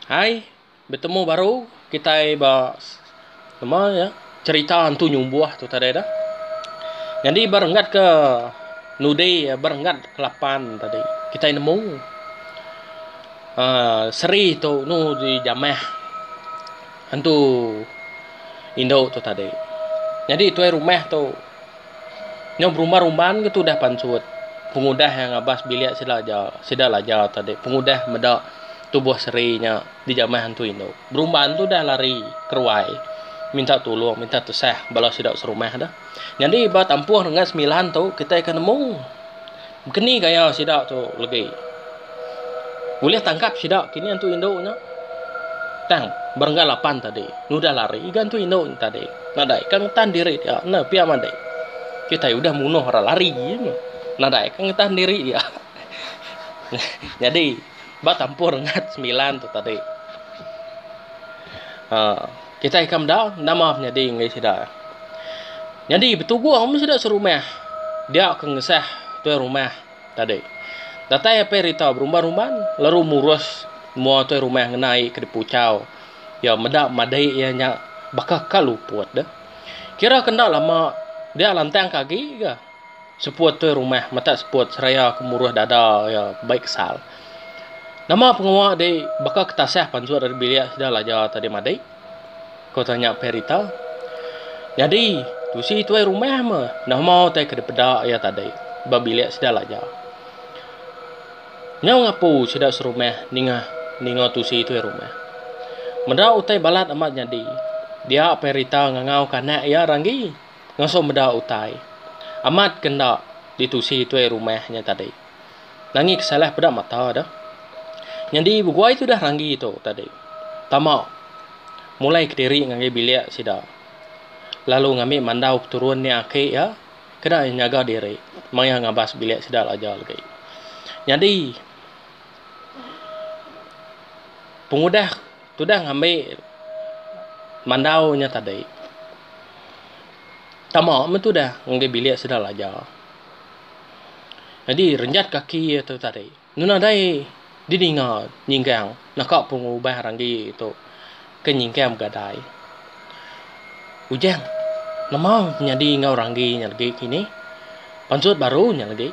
Hai, betemu baru kitai ba nama nya cherita antu nyumbuh tu tadi dah. Nyadi ba renggat ke nudi ba renggat ke lapan tadi kitai nemu uhh seri tu nu dijamah antu indu tu tadi. Nyadi tuai rumah tu. Nyau berumban-rumban ke tudah pansut pengudah iya ngabas bilik sida aja sida laja tadi pengudah meda tubuh seri nya dijamah antu indu. Berumban tudah lari keruai minta tulung minta tusah bala sida serumah deh. Nyadi ba tampung renggat semilan tu kitai akan nemu bekeni gaya sida tu legi. Ulih tangkap sida kini antu indu nya tang berenggat lapan tadi nudah lari ga antu indu nya tadi. Nadai ka ngetan diri dia enda pia madi. Kitai udah munuh orang lari nadai ka ngetan diri dia. Nyadi ba tampung renggat semilan tu tadi uhh kitai ka meda nama penyadi enggai sida. Nyadi betugung meh sida serumah dia ke ngesah tuai rumah tadi. Datai apai rita berumban-rumban lalu murus mua tuai rumah ngena ai ke dipuchau. Iya meda madik iya nya baka ka luput deh. Kira ke enda lama dia lantang ke agi ga seput tuai rumah matak seput seraya ke muruh dada iya bai kesal. Nama pengawa dei baka ke tasah pansut ari bilik sida laja tadi madik? Ko tanya Perita. Nyadi tusi tuai rumah meh nama utai ke dipeda iya tadi ba bilik sida laja. Nyau ngapu sida serumah ninga ninga tusi tuai rumah. Meda utai balat amat nyadi, dia Perita ngangau ke anak iya Ranggi ngasuh meda utai amat ke enda ditusi tuai rumah nya tadi. Nangi ke salah peda mata deh. Nyadi beguai tudah Ranggi tu tadi tama mulai kediri ngagai bilik sida lalu ngambi mandau peturun nya aki iya. Kena iya nyaga diri maya ngabas bilik sida aja legi. Nyadi pengudah tudah ngambi mandau nya tadi tama meh tudah ngagai bilik sida aja. Nyadi renjat kaki iya tu tadi. Enu nadai didinga nyingkang naka pengubah ranggi tu ke nyingkang begadai. Ujang nama nyadi enggau ranggi nya legi kini pansut baru nya legi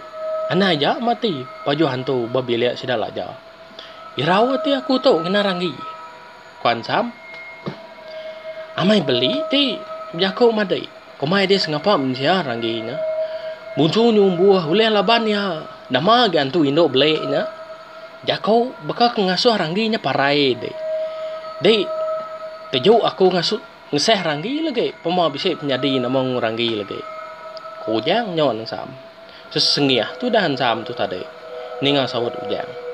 anang aja mati pajuh antu ba bilik sida laja. Irau ati aku tu ngena ranggi, ku Ansam. Amai beli ti bejaku madi. Kumai dih sengapa mensia ranggi nya. Bunsu nyumbuh ulih laban iya. Nama agi antu indu beli nya. Jaku baka ke ngasuh ranggi nya parai dih. Dih teju aku ngasuh ngesah ranggi lagi pema bisi penyadi nama ngu ranggi lagi. Ku Ujang nyaut Ensam. Sesengih tudah Ensam tu tadi ninga saut Ujang.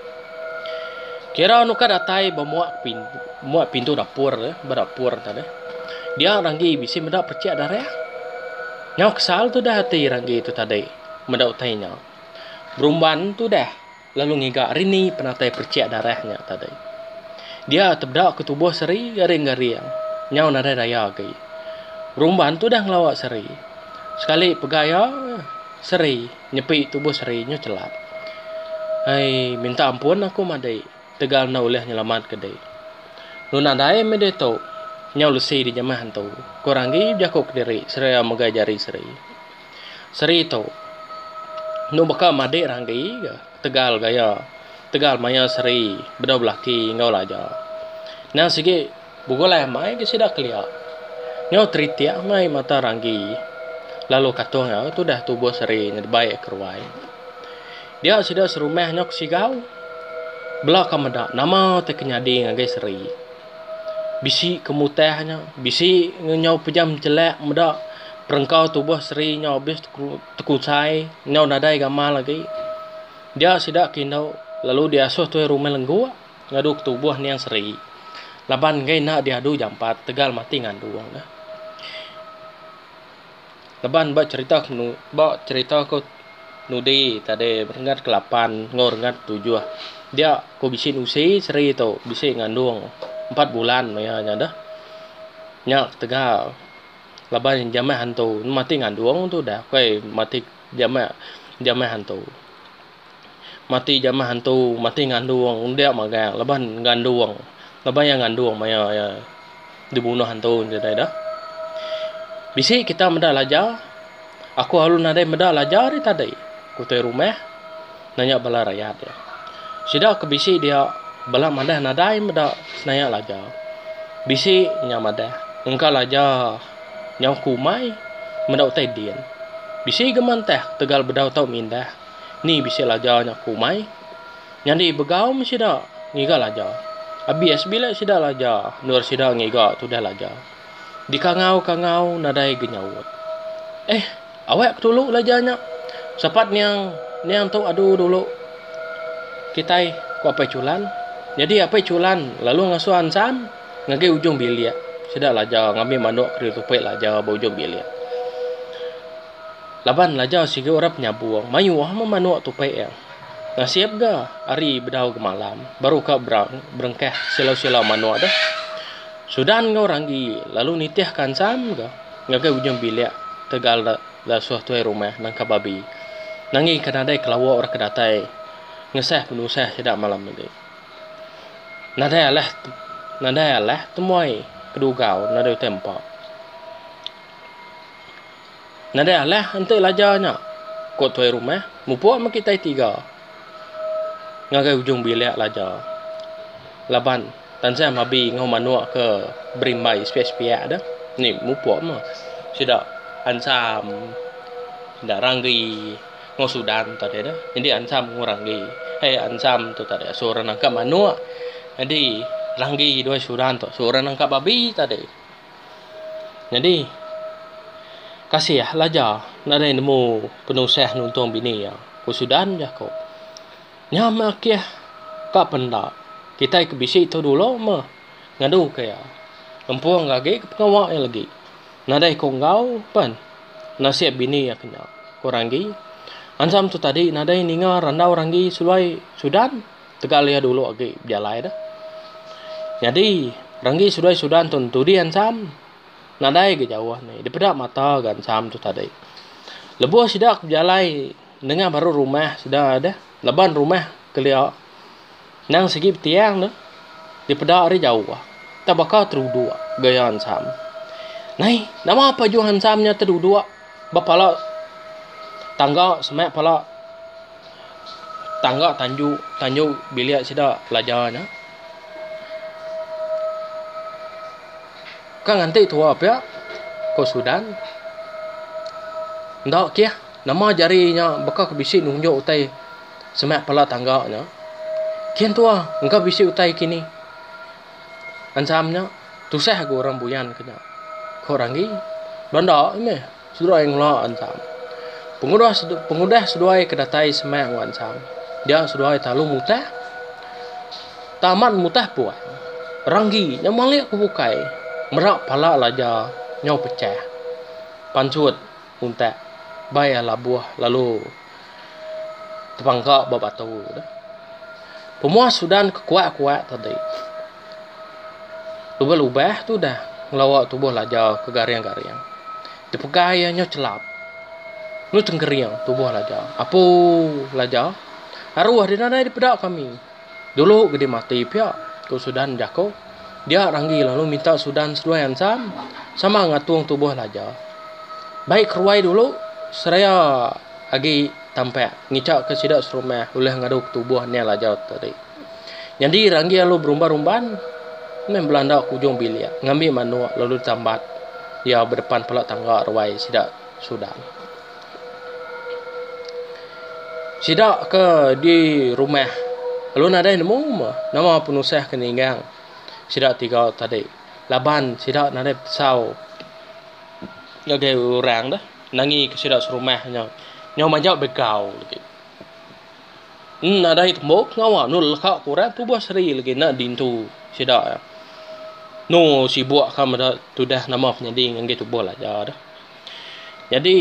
Kira nuka datai ba muak muak pintu dapur ba dapur tadi. Dia Ranggi bisi meda pechik darah. Nyau kesal tudah ati Ranggi tu tadi meda utai nya. Berumban tudah lalu ngiga rini penatai pechik darah nya tadi. Dia tepeda ke tubuh Seri garing-garing nyau nadai daya agi. Berumban tudah ngelawa Seri. Sekali pegai iya Seri nyepi tubuh Seri nyu chelap. Ai minta ampun aku madi. Tegal enda ulih nyelamatka dek. Lu nadai meh diatu. Nyau lesi di jamah antu, ku Ranggi bejaku kediri seraya megai jari Seri. Seri tu enu baka madik Ranggi ga tegal gaya tegal maya Seri bedau belaki enggau Laja. Endang sigi begulai amai ga sida kelia. Nyau teritik amai mata Ranggi lalu katung iya tudah tubuh Seri nyedebai ke ruai. Dia sida serumah nyau ke sigau bela ka meda nama ti ke nyadi ngagai Seri. Bisi ke mutah nya, bisi nyau pejam chelak meda perengka tubuh Seri nyau abis tekusai nyau nadai gamal agi. Dia sida ke indu lalu diasuh tuai rumah lengguk ngadu ke tubuh niang Seri laban enggai enda diadu jampat tegal mati ngandung ne. Laban ba cherita ba cherita ku. nudi tadi renggat kelapan enggau renggat tujuh dia ku bisi nusi seri tu bisi ngandung empat bulan maya nya deh. Nya ketegal laban jamah antu mati ngandung tu dah ukai mati jamah jamah antu. Mati jamah antu mati ngandung dia magang laban ngandung laban iya ngandung maya iya dibunuh antu enti deh. Bisi kita meda laja aku lalu nadai meda laja ari tadi ku tuai rumah nanya bala rayat iya. Sida ke bisi dia bala madah nadai meda senaya laja. Bisi nya madah engka laja nyau ke umai meda utai din. Bisi ga mantah ketegal bedau tau mindah. Ni bisi laja nya ku umai. Nyadi begau meh sida ngiga laja. Abis bila sida laja endur sida ngiga tudah laja. Dikangau-kangau nadai ga nyaut. Eh, awak ke dulu laja nya. Sapat niang niang tu adu dulu kitai, ku Apai Chulan. Nyadi Apai Chulan lalu ngasuh Ansam ngagai ujung bilik sida laja ngambi manuk ke ditupi laja ba ujung bilik. Laban laja sigi orang penyabung mayuh meh manuk tupi iya. Nasib ga hari bedau ga malam baru ka berengkah silau-silau manuk deh. Sudan enggau Ranggi lalu nitih ka Ansam ga ngagai ujung bilik tegal dasuh tuai rumah nangkap babi. Nangi ka nadai kelawa orang ke datai ngesah penusah sida malam agi. Nadai alah nadai alah temuai kedugau nadai utai empa. Nadai alah enti laja nya, ku tuai rumah, mupuk meh kitai tiga ngagai ujung bilik laja laban tansang babi enggau manuk ke berimbai sepiak-sepiak deh. Ni mupuk meh sida ansam, sida ranggi enggau sudan tadi deh. Nyadi ansam enggau ranggi eh ansam tu tadi suruh orang nangkap manuk. Nyadi ranggi duai sudan tu suruh orang nangkap babi tadi. Nyadi, kasih Laja nadai nemu penusah nuntung bini iya, ku Sudan jaku. Nya meh akih ka penda kitai ke bisi tu dulu meh ngadu ke iya. Ngempung agi ke pengawa iya legi. Nadai ku enggau pen nasib bini iya ke nya, ku Ranggi. Ansam tu tadi nadai ninga randau Ranggi seduai Sudan. Tegal iya dulu agi bejalai deh. Nyadi, Renggi seduai Sudan tu entudi Ansam. Nadai ga jauh ni, dipeda mata ga Ansam tu tadi. Lebuh sida ke bejalai nengah baru rumah sida deh, laban rumah kelia endang sigi betiang deh, dipeda ari jauh. Tak baka teruduk gaya Ansam. Nai, nama pajuh Ansam nya teduduk ba pala tangga semak pala. Tangga tanju tanju bilik sida belajar nya. Ka nganti tua pia ko Sudan. Enda kih nama jari nya baka ke bisi nunjuk utai semak pala tangga nya. Kin tua engka bisi utai kini. Ansam nya tusah ga orang buyan ke nya. Ko Ranggi. Banda meh. Seduai ngela Ansam. Pengudah pengudah seduai ke datai semak enggau Ansam, dia seduai talalu mutah. Tang amat mutah puang. Ranggi nya malik ke bukai mera pala laja nyau pechah. Pansut untak bai iya labuh lalu tepangka ba batu. Pemuas Sudan ke kuak-kuak tadi. Lubah-lubah tu udah ngelawa tubuh Laja ke garing-garing. Dipegai iya nyau chelap. Enu tengkering tubuh Laja. Apu Laja, aruh deh nadai dipeda kami. Dulu ke deh mati pia, ku Sudan bejaku. Dia Ranggi lalu minta Sudan seduai Ansam sama ngatung tubuh Laja. Bai keruai dulu seraya agi tampak ngichaka sida serumah ulih ngadu tubuh nya Laja tadi. Nyadi Ranggi lalu berumban-rumban meh belanda ke ujung bilik ngambi manuk lalu ditambat iya ba depan pala tangga ruai sida Sudan. Sida ke di rumah lalu nadai nemu meh nama penusah ke ninggang sida tiga tadi laban sida nadai pesau ngagai orang deh nangi ke sida serumah nya nyau majak begau lagi. Nadai tembu pengawa nu leka ku orang tubuh seri lagi enda dintu sida iya. Nu sibuk ka meda tudah nama penyadi ngagai tubuh laja deh. Nyadi.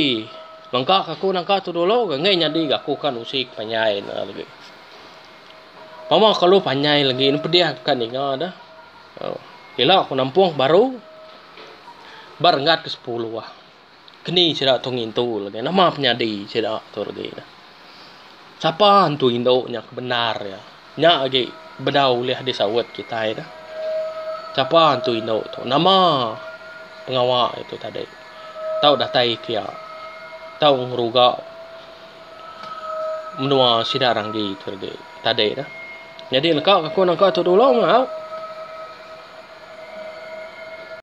Mangka ka aku nangka tu dulu ga enggai nyadi ga aku ka nusi ke panjai ne lagi. Pama kalu panjai lagi ne pedih ka ninga deh. Ila ku nampung baru ba renggat ke sepuluh. Keni sida tu ngintu lagi nama penyadi sida tu lagi ne. Sapa entu indu nya ke bendar iya. Nya agi bedau ulih disaut kitai ne. Sapa entu indu tu nama pengawa iya tu tadi tau datai ke iya tau ngeruga menua sida ranggi tu lagi tadi ne. Nyadi neka aku nangka tu dulu meh au.